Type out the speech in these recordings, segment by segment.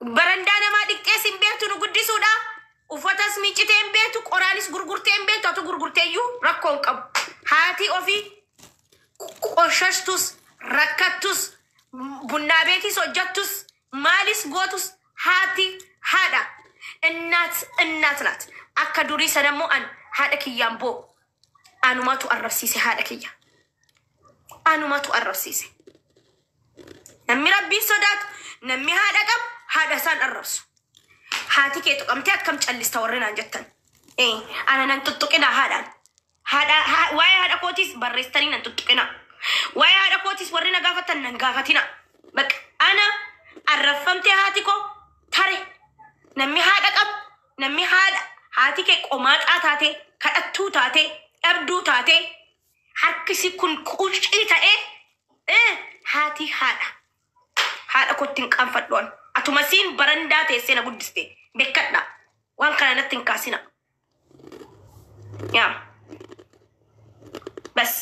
Barandaa namaa dhiqxees hin beektu nu guddisuudha. Uffatas miiccitee hin beektu, qoraanis gurgurtee hin beektu, atu gurgurteeyyuu rakkoo hin qabu. Haati ofii qoshashtus, rakkattus, bunnaa beetis hojjattus, maalis gootus haati haadha. እናት እናት ናት። Akka durii sana immoo an haadha kiyyaan boo anumatu arrabsiise haadha kiyya. Anumatu arrabsiise. Namni rabbiin sodaatu, namni haadha qabu haadha isaan arrabsu. Haati kee tuqamtee akkam callista warri naan jettan. Ana nan tuttuqinaa haadhaan. Haadha waa'ee haadha kootiis barreessitanii nan tuttuqinaa. Waa'ee haadha kootiis warri na gaafatan nan gaafatina. Bakka ana arrabfamtee haati koo tare namni haadha qabu namni haadha haati kee qomaaxaa taate kadhattuu taate dhabduu taate harkisi kun quuccii ta'ee haati haadha. Haadha kootti hin qaanfadhu an. Atuma siin barandaa teessee na guddiste bekkadha. Waan kana natti hin kaasina. Yaa. Bas.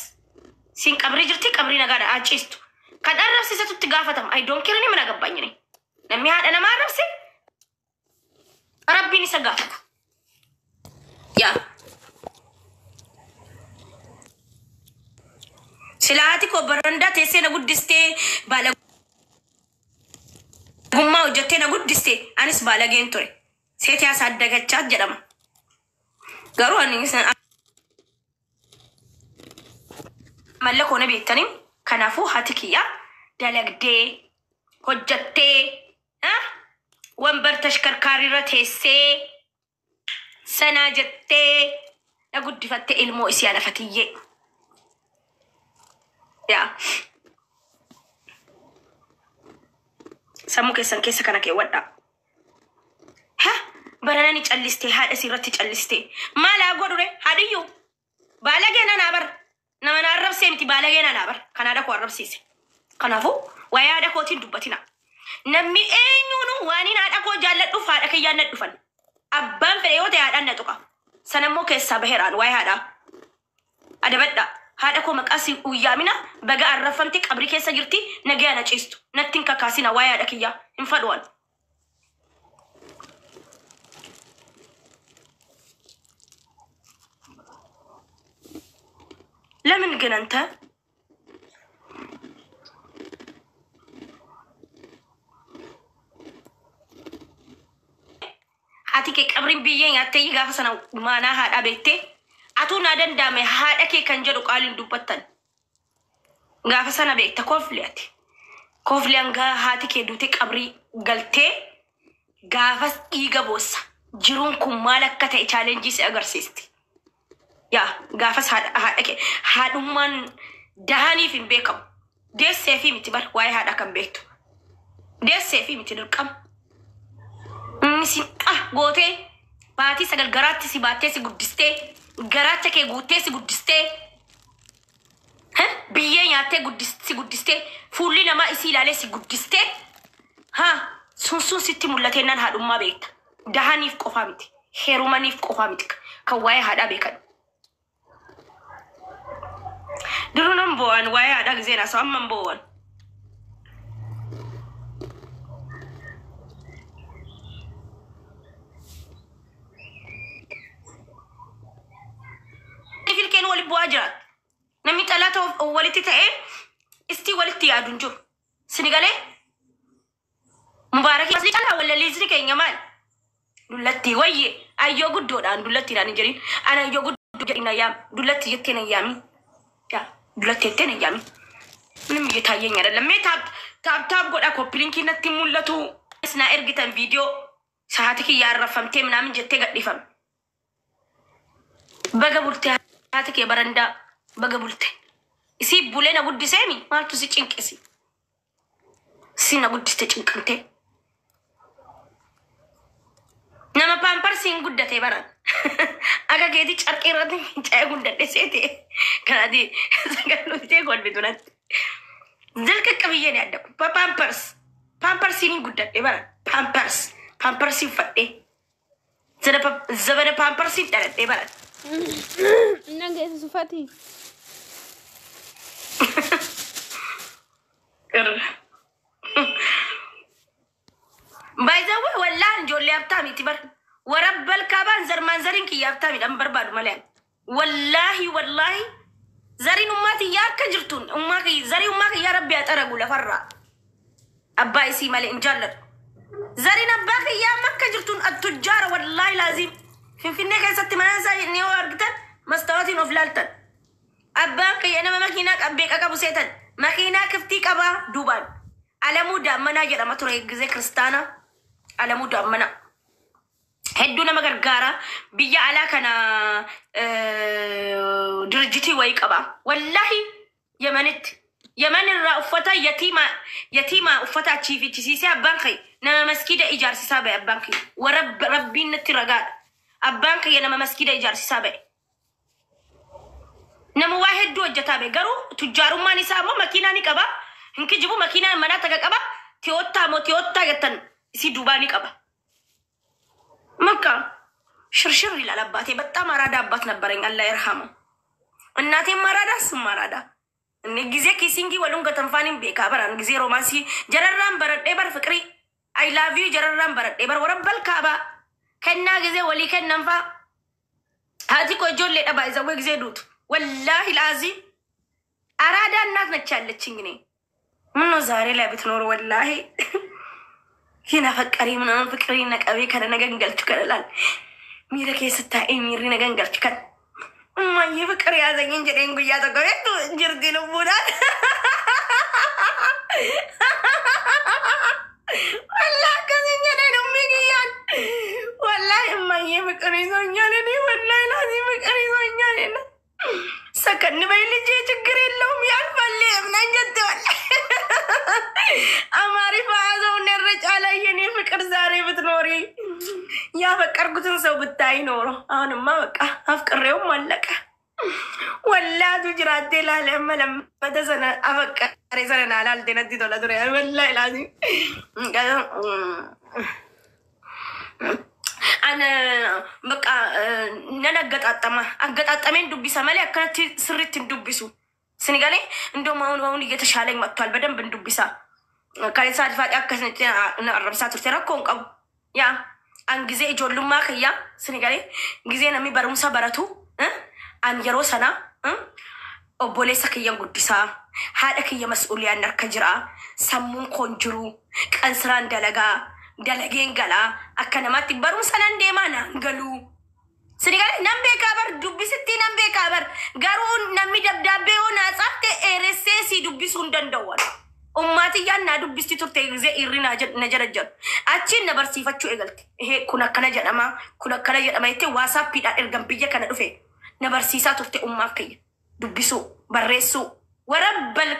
Siin qabrii jirti qabrii nagaadha haa ciistu. Kan arrabsiisatu itti gaafatama. I don't care ni mana gabbaanyine. Namni haadha namaa arrabse rabbiin isa gaafata. Yaa. Sila haati koo barandaa teessee na guddistee baalagummaa hojjettee na guddiste anis baalageen ture. Seeti asaddagachaat jedhama. Garuu ani amalla koo na beektanii kanaafuu haati kiyyaa dalagdee hojjattee wanbar tashkarkaariirra teessee sanaa jettee na guddifatte ilmoo isii anafatiyyee. Yaa. Sammuu keessan keessa kana keewwadhaa. Ha? Barana ni callistee haadha isii irratti callistee. Maal haa godhure haadhiyyuu? Baalagee nanaa bar. Nama na arrabsee miti baalagee nanaa bar. Kan haadha koo arrabsiise. Kanaafuu waa'ee haadha kootiin dubbatina. Namni eenyuunu waan hin haadha koo jaalladhuuf haadha kiyyaan na dhufan. Abbaan fedhe yoo ta'e haadhaan na tuqa. Sanammoo keessaa baheeraan waa'ee haadhaa. Adabadha. Haadha koo maqaa si uyyaamina baga arrafamte qabrii keessa jirti nagaya na ciistu. Natti hin kakaasina waa'ee haadha kiyyaa. Hin fadhuwan. ለምን ግን አንተ haati kee qabriin biyyee nyaattee gaafa sana maanaa haadhaa beektee atuu naa danda'ame haadha kee kan jedhu qaaliin dubbattan. Gaafa sana beekta koofli ati. Koofli hanga haati kee duutee qabrii galtee gaafas dhiiga boossa. Jiruun kun maal akka ta'e chaalenjii si agarsiisti. Yaa gaafas haadha kee haadhummaan dahaniif hin beekamu. Deessee fi miti bar waa'ee haadhaa kan beektu. Deessee fi miti dirqama. Inni si gootee baatii sagal garaatti si baattee si guddistee garaacha kee guuttee si guddistee biyyee nyaattee si guddistee fuulli namaa isii ilaalee si guddistee ha sun sun sitti mul'ateennaan haadhummaa beekta. Dahaniif qofaa miti heerumaniif qofaa miti kan waa'ee haadhaa beekan. Duruu nan boo'an waa'ee haadhaa giseen haasa'u amma hin boo'an. Filkeen walitti bu'aa jiraat. Namni xalaata walitti ta'ee istii walitti yaadu hin jiru. Sini galee Mubaarakii asli caalaa wallaliisni keenya maal? Dullattii wayye ayyoo guddoodhaan dullattiidhaan hin jedhin. Ana ayyoo guddoo jedhin na yaam. Dullatti jettee na yaamin. Yaa dullatti jettee na yaamin. ምንም እየታየኝ አይደለም። mee tap tap tap godha copy linkii natti mul'atu. Na ergitan viidiyoo haati kiyya arrafamtee ምናምን jettee gadhiifame. Baga bultee haati kee barandaa baga bulte. Isii bulee na guddiseemi maaltu si cinqisi? Si na guddiste cinqamtee. Nama paamparsiin guddate baran. Akka keetii carqii irratti fincaa'ee guddadhe seete. Kanaati sagalluutee kolfitu natti. Zilqaqqa biyyeen yaaddaku. Paampars. Paamparsiin hin guddadhe baran. Paampars. Paamparsiin uffadhee. Zabana paamparsiin dhaladhee baran. Nan geessisu Fati. By the way, wallaan ijoollee habtaamiiti bar. Warabbal kaabaan zarmaan zariin kiyya habtaamidha hin barbaadu malee. Wallaahi wallaahi zariin ummaa tiyyaa akka jirtuun ummaa kiyya zarii ummaa kiyyaa rabbi haa xaragu lafarraa. Abbaa isii malee hin jaalladhu. Zariin abbaa kiyyaa amma akka jirtuun attujjaara wallaahi laaziim. Finfinnee keessatti mana isaa ni yoo argitan mastaawatiin of laaltan. Abbaan kiyya nama makiinaa qabbeeqa qabu seetan. Makiinaa kiftii qabaa duubaan. Alamuu Daammanaa jedhama ture gizee kiristaanaa. Alamuu Daammanaa. Hedduu nama gargaara. Biyya alaa kana dirjitii wayii qaba. Wallaahi Yemenitti. Yemen irraa uffata yatiima yatiima uffata achii fichisiisee abbaan kiyya nama maskiida ijaarsisaa ba'e abbaan kiyya. Warra rabbiin natti ragaadha. Abbaan kiyya nama maskiida ijaarsisaa ba'e. Nama waa hedduu hojjetaa ba'e. Garuu tujjaarummaan isaa immoo makiinaa ni qaba. Hin kijibu, makiinaa manaa takka qaba. Tiyoottaa moo tiyoottaa jettan isii duubaa ni qaba. በቃ ሽርሽር ይላል አባቴ። በጣም አራዳ አባት ነበረኝ። አላህ ይርሐመው። እናቴም አራዳ እሱም አራዳ። እኔ ጊዜ kissing waluun gatanfaanin beekaa baraan ጊዜ romance jararraan baradhee bar ፍቅሪ I love you jararraan baradhee bar warabbal kaabaa kennaa ጊዜ walii kennan faa haati koo ijoollee dhabaa isa ጊዜ duutu ወላሂ ላዚ አራዳ እናት ነች ያለችኝ። እኔ ምነው ዛሬ ላይ ብትኖር ወላሂ hin afaqarii ምናምን ፍቅሪ ነቀቤ kana nagan galchu kana laal miira keessa taa'ee miirri nagan galchu kana እማዬ ፍቅር ያዘኝን jedheen guyyaa tokko beektu jirti lubbuudhaan. Wallaahi akkasin jedheen ummii kiyyaan. Wallaahi እማዬ ፍቅር ይዞኛል እኔ ወላሂ ላዚ ፍቅር ይዞኛል እና ሰከን በይ ልጄ ችግር የለውም ያልፋል ምናምን jette ወላሂ አማሪፍ አዘውን irra caalaa የኔ ፍቅር ዛሬ ብትኖሪ ያፈቀርኩትን ሰው ብታይ ኖሮ አሁንማ በቃ አፍቅሬውም አለቀ። ወላቱ jiraattee laale amma lammata sana afaqare sana naa laalte natti tola ture wallahi laazim. Ana በቃ nan አገጣጠማ አገጣጠሜን dubbisa malee akkanatti sirriitti hin dubbisu. Sinigalee እንደውም አሁን አሁን እየተሻለኝ መጥቷል። በደንብ እንዱቢሳ ከሌሳ ድፋጤ akkasinitti na arrabsaa turte rakkoo hin qabu. Yaa an ጊዜ ijoollummaa kiyya sinigalee ጊዜ namni barumsa baratu an yeroo sana obboleessa kiyyan guddisaa haadha kiyya mas'uuliyaan harka jira sammuun koon jiru qansiraan dalagaa dalageen galaa akka namaatti barumsa nan deemaa naan galuu. Sinigalee nan beekaa bar dubbisitti nan beekaa bar garuu namni dabdaabbee yoo naa tsaafte dheeressee si dubbisuu hin danda'u. Ummaatiyyaan naa dubbisti turte ጊዜ irri na jala jedhu. Achiin na barsiifachuu eegalte. Ihee kun akkana jedhama kun akkana jedhama jettee waasaappiidhaan ergan biyya kana dhufe na barsiisaa turte ummaan kiyya. Dubbisuu barreessuu warabbal